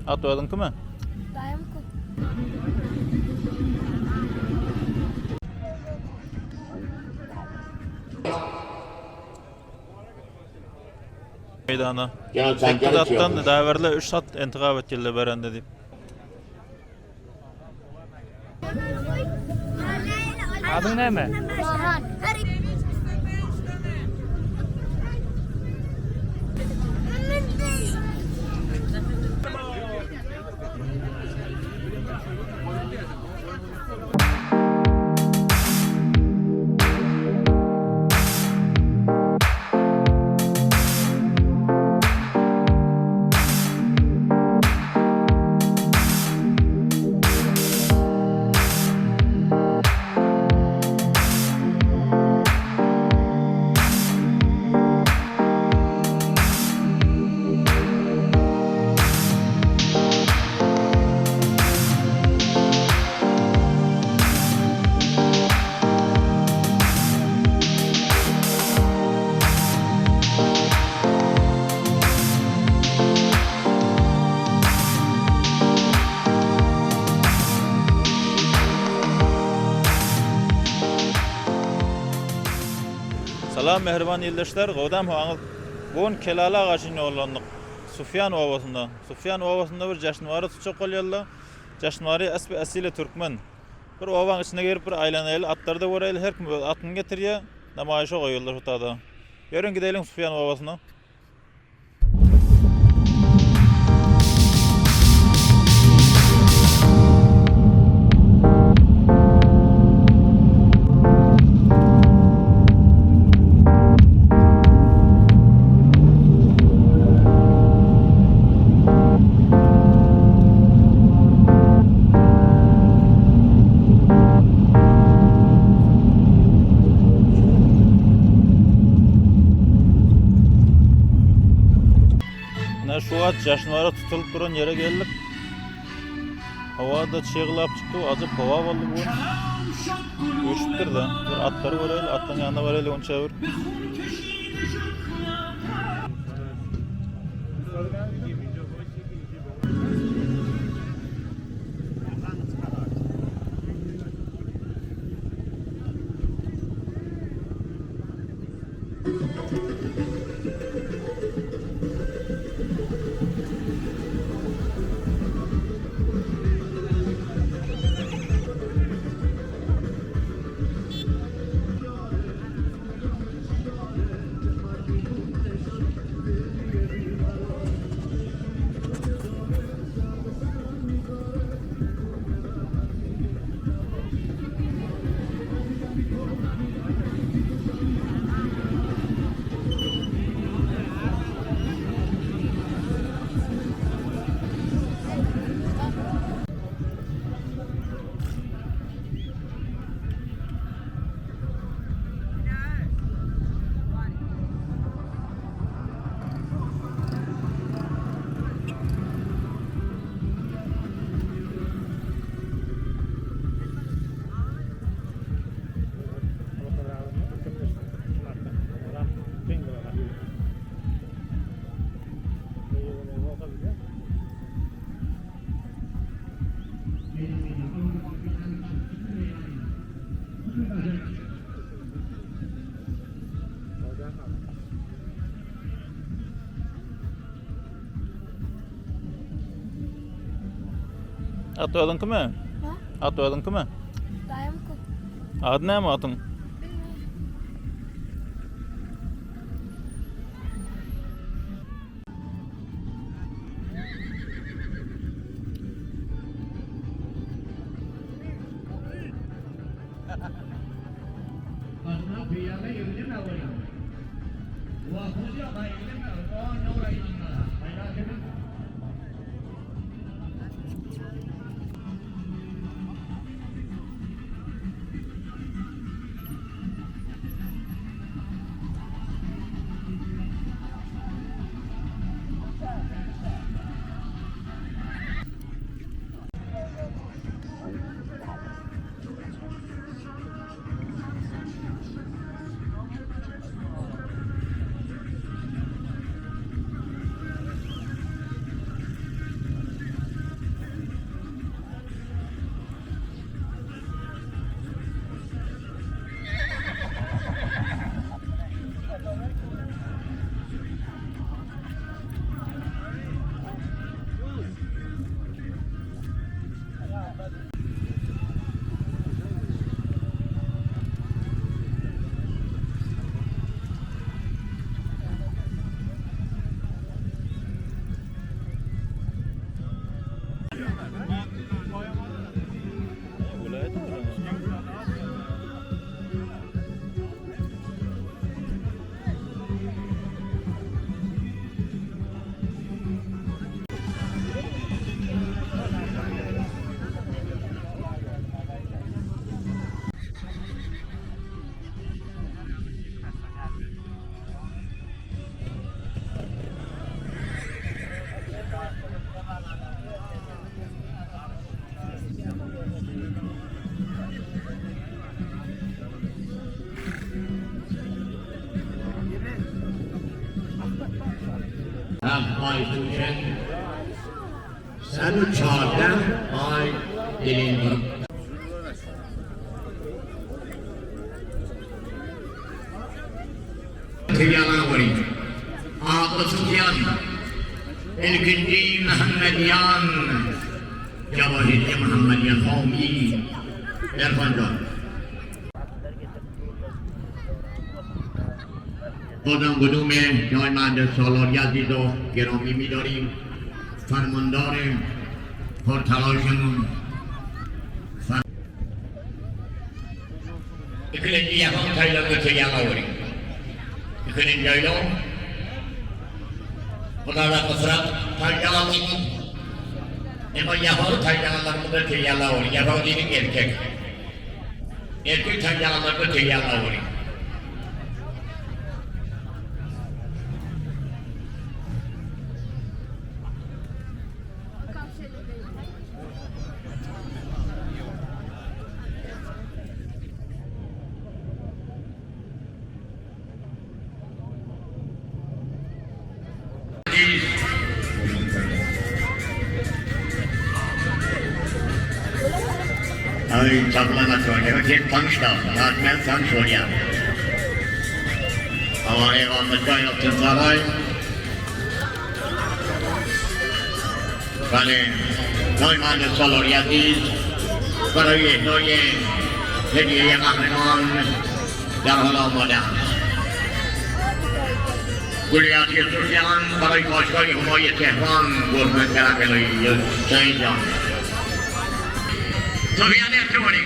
At özüňkimi? Daýymky. Meýdana. 8 atdan dawerle 3 at intikap etgelle berende diýip. Adyň näme? Bahan. Salam mähriban ildeşler, gowdam haňyz. Bu gün Kelala agaçyny ýollandyk. Sufýan obasynda. Sufýan obasynda bir jaşnwary tutjak bolýarlar. Jaşnwary asby asili türkmen. Bir obaň içine girip bir aýlanaýly, atlary-da göräýli, her kim öz atyny getirýär. Namaýyşa goýuldy şu tada. Ýörüň gideliň Sufýan obasyna. Ine şu wagt jaşnwara tutulyp duran ýere geldik. Howa-da çyglap çykdy, ajap howa boldy bu gün. Üşüpdir-de. Bir atlary göreýli, atlaryň ýanyna baraýly onça bir. At özüňkimi? Ha? At özüňkimi? Daýymky. Ady näme atyň? Bilmeýän. Welaýat Ilkinji Muhammedýan Jawahirli Muhammedýan Homi Erfan jan. بازم قدوم جای مهندس سالاری عزیز و گرامی میداریم فرماندار پرتلاشمون Ikinji ýapan taýlaw öte ýaňa Ikinji ýaýlaw Bulara gysrak taýlaganlarymyz Emma ýapagy taýlaganlarymyz öte ýaňa Ýapagy diýmek erkek. Erkek taýlaganlar öte ýaňa Ay saklama söylüyor. Tek tanış da Nazmen tanış oluyor. Ama eyvallah yaptı saray. بله نایمان سالاری عزیز برای اهدای هدیه قهرمان در حال آماده است گلیاتی سوفیان برای باشگاه همای تهران قربان کرم الهی سعید جان سوفیان ارتباطی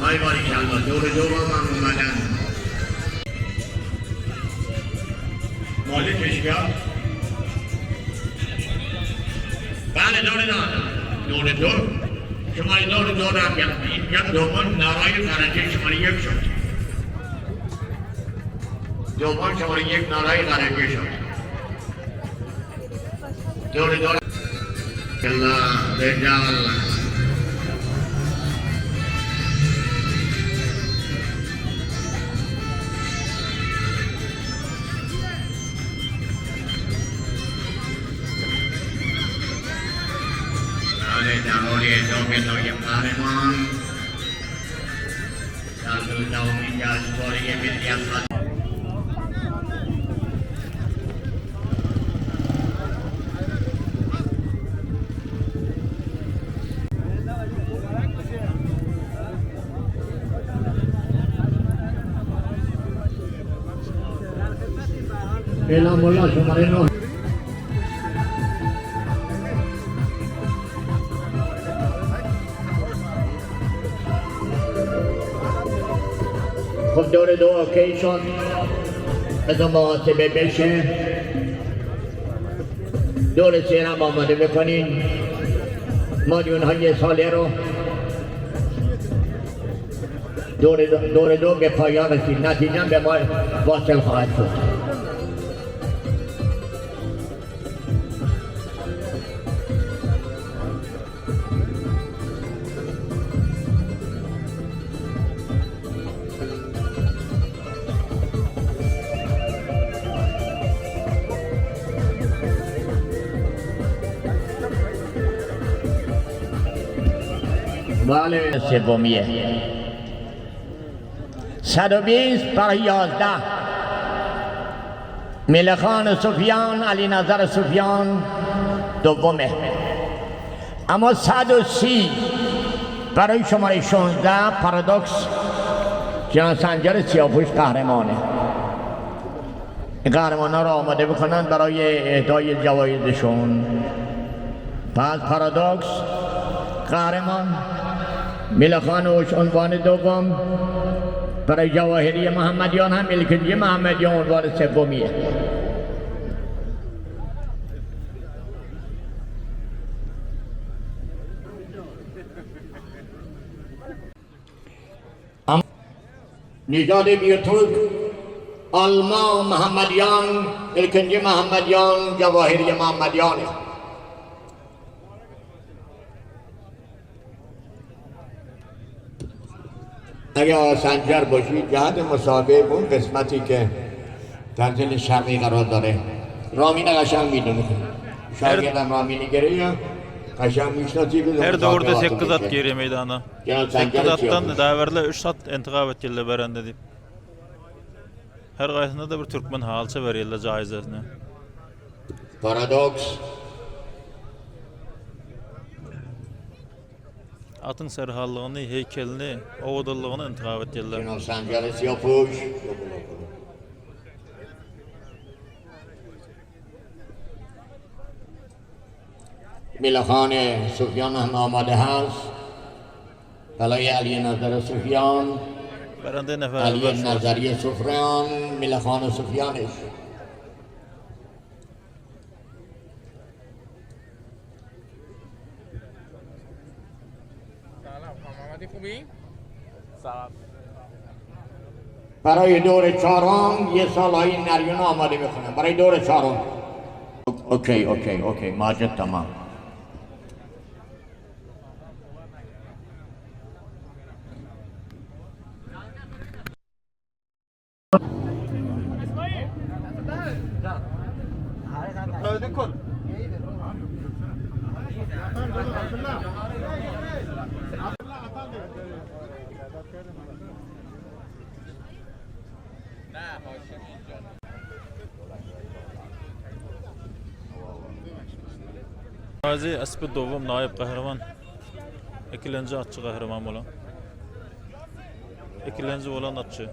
ای باریکالله دور دوم هم اومدن مالکش بیاد بله دور دو دور دو شماره دور دو هم اینجا دوم نارای درجه شماره یک شد دوم شماره یک نارای درجه شد دور دو الله رجال بله در حال اهدا نای قهرمان در نوزدهمین جشنواره ملی اعلام الله شماره 9 خب دور دو اوکی شد بذار محاسبه بشه. دور سه هم آماده بکنین. مالیون های ساله رو. دور دو, دور دو به پایان رسید. نتیجه به ما واصل خواهد شد. بله سومیه. 120 برای 11 میلخان سفیان علی نظر سفیان دومه. اما 130 برای شماره 16 پارادوکس جان سنجر سیاپوش قهرمانه. این قهرمان ها را آماده بکنن برای اهدای جوایزشون. پس پارادوکس قهرمان، میلخانوش عنوان دوم، برای جواهری محمدیان هم الکنجی محمدیان عنوان سومیه. Nijady bir Türk, Alma Muhammedyan, ilkinji Muhammedyan, Jawahiriye Muhammedyan. اگه آسنجر باشی جهت مسابقه اون قسمتی که در دل شرقی قرار داره رامین قشنگ میدونه شاگردم رامین گره قشنگ میشناسی. Her döwürde 8 at girýär meýdana. 8 atdan dawerler 3 at intikap etýärler berende diýip. Her gaýsynda-da bir türkmen halyça berýärler jaýyzasini. Paradoks. Atyň serhallygyny, heýkelini, owadanlygyny intikap etýärler. Cenab Sanjar Siyapuş. میلخان سفیان هم آماده هست برای علی نظر سفیان. Berende nefer علی baş bolar. نظری سفران میلخان سفیانش. سلام محمدی خوبی؟ برای دور چهارم یه سال های نریون آماده میکنم برای دور چهارم. اوکی اوکی اوکی ماجد تمام. Gazi Esbi dowam naýyp gahryman. Ikilenji atçy gahryman bolan. Ikilenji bolan atçy.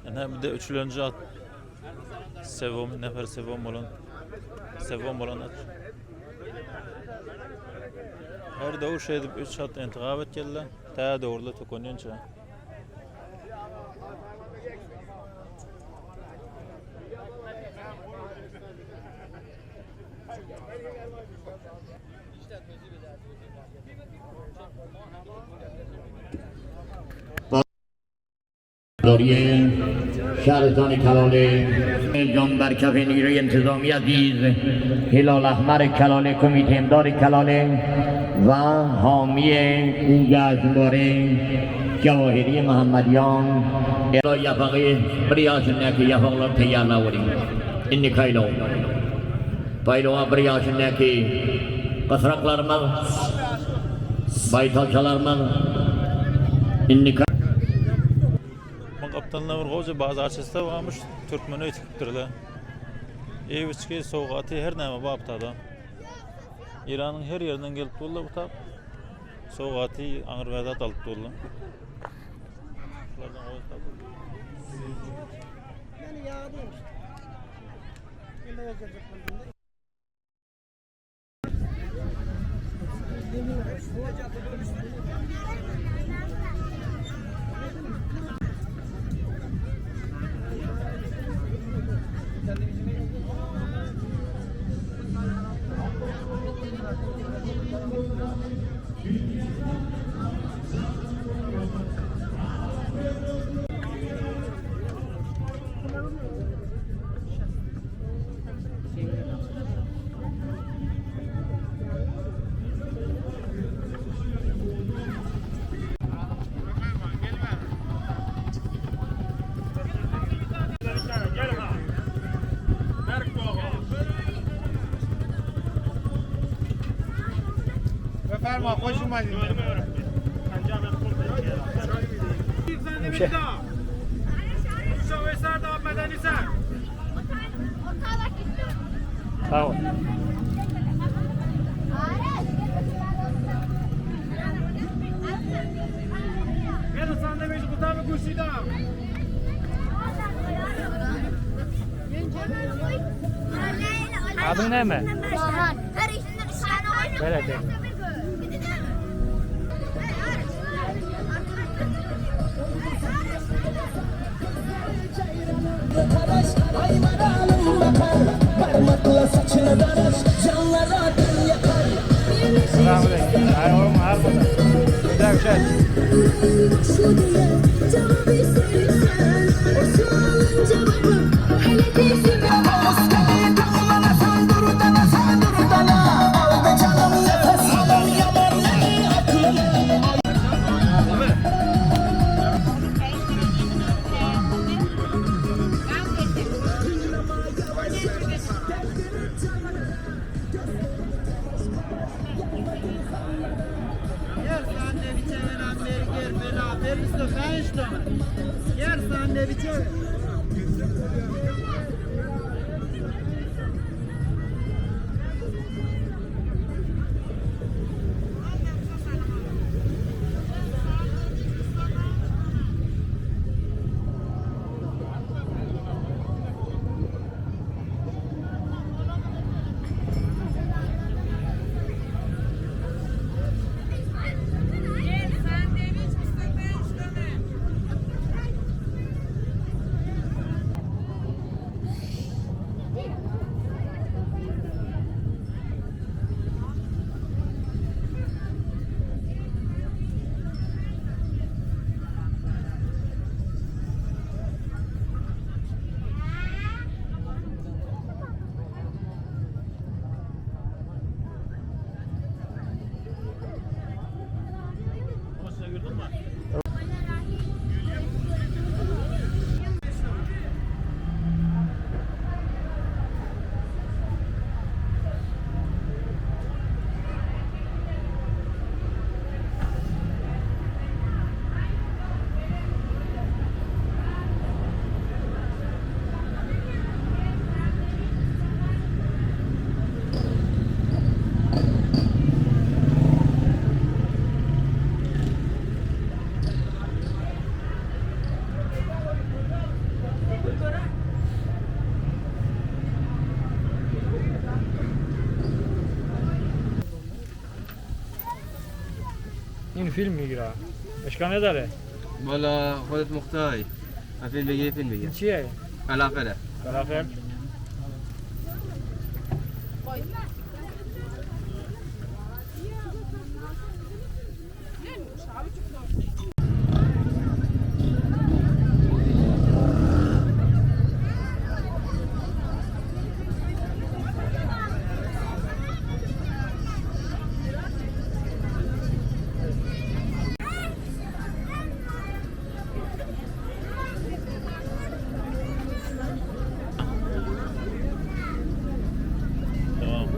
Ine bir de üçülenji at. Sevom, nefer sevom bolan. Sevom bolan at. Her döwür şeýdip üç at intikap etgeldi. Tä döwürler tükenýänçä. داری شهرستان کلاله جان بر کف نیروی انتظامی عزیز هلال احمر کلاله کمیته امداد کلاله و حامی این جشنواره جواهری محمدیان یفقی بریاشنکی یفقلار تیارلاوری inni kaylo Bayloğa briyaşındaki kısraklarımız baytalçalarımız inni Muň gapdalynda bir goja bazarçysy-da barmyş, türkmen öý tikipdirler. Iýip-içgi, sowgaty her näme bar bu tada. Eýranyň her ýerinden gelip durlar bu tap. Sowgaty aňry zat alyp durlar. Şulardan gowy tap. Sag bol. Adyň näme? Bereket. این فیلم میگیره اشکال نداره والا خودت مختاری فیلم بگیر فیلم بگیر چیه فلافله فلافل Tamam.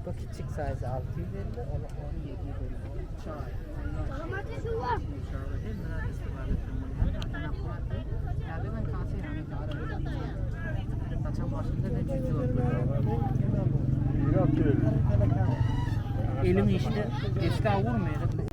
Bu küçük size 650, onu 1750. Elim işte, eski vurmuyor.